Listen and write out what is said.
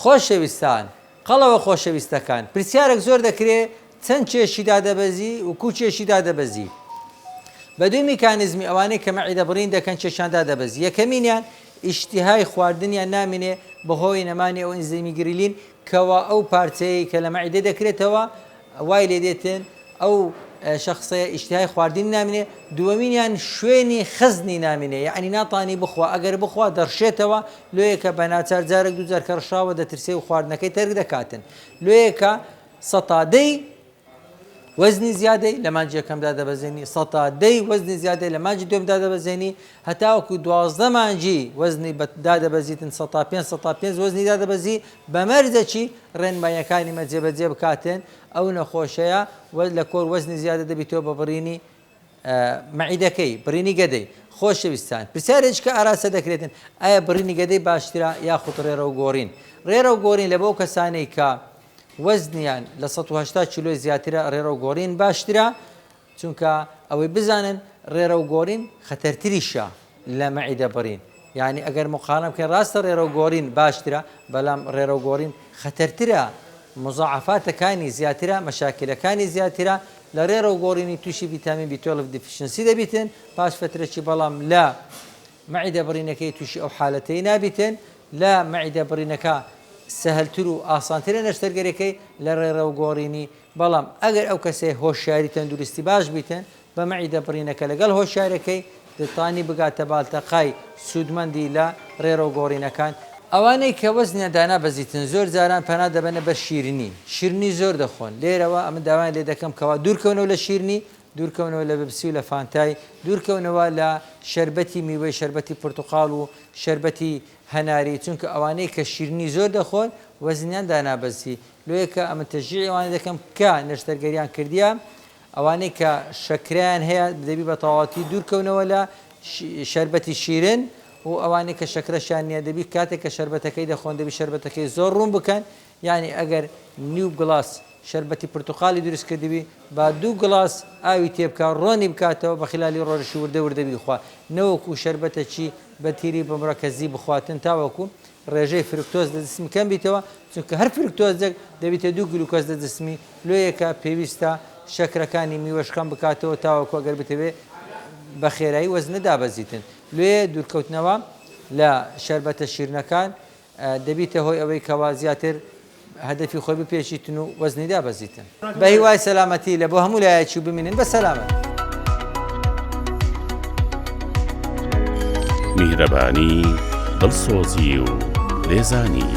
خۆشەویستان، قەڵەوە خۆشەویستەکان، پرسیارێک زۆر دەکرێ چەند کێشی دادەبەزی و کوو کێشی دادەبەزی؟ بە دوو میکانیزمی ئەوانەی کە مەعیدە بڕین دەکەن کێشیان دادەبەزی یەکەمینیان ئیشتیهای خواردنیان نامینێ بەهۆی نەمانی ئەو ئینزیمی گریلین کەوا ئەو پارچەیەی کە لە مەعیدە دەکرێتەوە وای لێ دێتن ئەو شەخسەیە ئیشتیهای خواردنی نامینێ، دووەمینیان شوێنی خزنی نامینێ یەعنی ناتانی بخوا ئەگەر بخوا دەڕشێتەوە لۆیەکە بە ناچار جارێک دووجار کە ڕشاوە دەترسێ و خواردنەکەی تەرک دەکاتن لۆیەکە سەتا دەی وەزنی زیادەی لە مانگی یەکەمدا دەبەزێنی سەتا دەی وەزنی زیادەی لە مانگی دووەمدا دەبەزێنی هەتاوەکو 12 مانگی وەزنی دادەبەزیتن سەتا پێنج سەتا پێنج وەزنی دادەبەزی بە مەرجەکی ڕێنماییەکانی مە جێبەجێ بکاتن ئەو نەخۆشەیە و لە کۆر وەزنی زیادە دەبیتەوە بە بڕینی مەعیدەکەی، بڕینی گەدەی. خۆشەویستان پرسیارێکی کە ئاراستە دەکرێتن ئایا بڕینی گەدەی باشترە یاخود ڕێڕەو گۆڕین؟ ڕێڕەو گۆڕین لە بۆ کەسانەی کە وەزنیان لە 180 کیلۆی زیاترە ڕێڕەو گۆڕین باشترە چونکە ئەوەی بزانن ڕێڕەو گۆڕین خەتەرتریشە لە مەعیدە بڕین یانی ئەگەر مقارنە بکەین ڕاستە ڕێڕەو گۆڕین باشترە بەلام ڕێڕەو گۆڕین خەتەرترە مزاعەفاتەکانی زیاترە مەشاکیلەکانی زیاترە لە ڕێڕەو گۆڕینی توشی ڤیتامین B twelve deficiency دەبیتن پاش فترەکی بەڵام لە مەعیدە بڕینەکەی توشی ئەو حالەتەی نابیتن لە مەعیدە بڕینەکە سەهلتر و ئاسانترە نەشتەرگەرەکەی لە ڕێڕەو گۆڕینی بەڵام ئەگەر ئەو کەسەی هۆشیاری تەندروستی باش بیتن بە مەعیدە بڕینەکە لەگەڵ هۆشیارەکەی دەتانی بگاتە بالتەقای سوودمەندی لە ڕێڕەو گۆڕینەکان. ئەوانەی کە وەزنیان دانابەزیتن زۆر جاران پەنا دەبەنە بەر شیرنی، شیرنی زۆر دەخۆن، لێرەوە ئەمن داوایان لێ دەکەم کەوا دوورکەونەوە لە شیرنی، دوورکەونەوە لە ببسی و لە فانتای، دوورکەونەوە لە شەربەتی میوەی شەربەتی پرتوقاڵ و شەربەتی هەناری، چونکە ئەوانەی کە شیرنی زۆر دەخۆن وەزنیان دانابەزی، لۆیەکە ئەمن تەشجیعی ئەوانە دەکەم کە نەشتەرگەریان کردیە ئەوانەی کە شەکرەیان هەیە دەبی بە تەواوەتی دوورکەونەوە لە شەربەتی شیرن و ئەوانەی کە شەکرەشیان نییە دەبی کاتێک کە شەربەتەکەی دەخۆن دەبی شەربەتەکەی زۆر ڕوون بکەن یعنی ئەگەر نیو گڵاس شەربەتی پرتقالی دروست کردبی با دوو گڵاس ئاوی تێبکا ڕۆنی بکاتەوە بە خلالی ڕۆژی وردە وردە بیخوا نەوەکو شەربەتەکی بە تیری بە مرەکەزی بخواتن تاوەکو ڕێژەی فرکتۆز لە جسمی کەم بیتەوە، چونکە هەر فرکتۆزێک دەبیتە دوو گلوکۆز لە جسمی، لۆیەکە پێویستە شەکرەکانی میوەش کەم بکاتەوە تاوەکو ئەگەر بتەوێ بە خێرایی وەزنت دابەزیتن. لۆیە دوورکەوتنەوە لە شەربەتە شیرنەکان دەبیتە هۆی ئەوەی کەوا زیاتر هەدەفی خۆی بپێچیتن و وەزنی دابەزیتن. بە هیوای سەلامەتی لە بۆ هەموو لایەکی و بمینن بە سەلامەت. میهرەبانی، دڵسۆزی و لێزانی.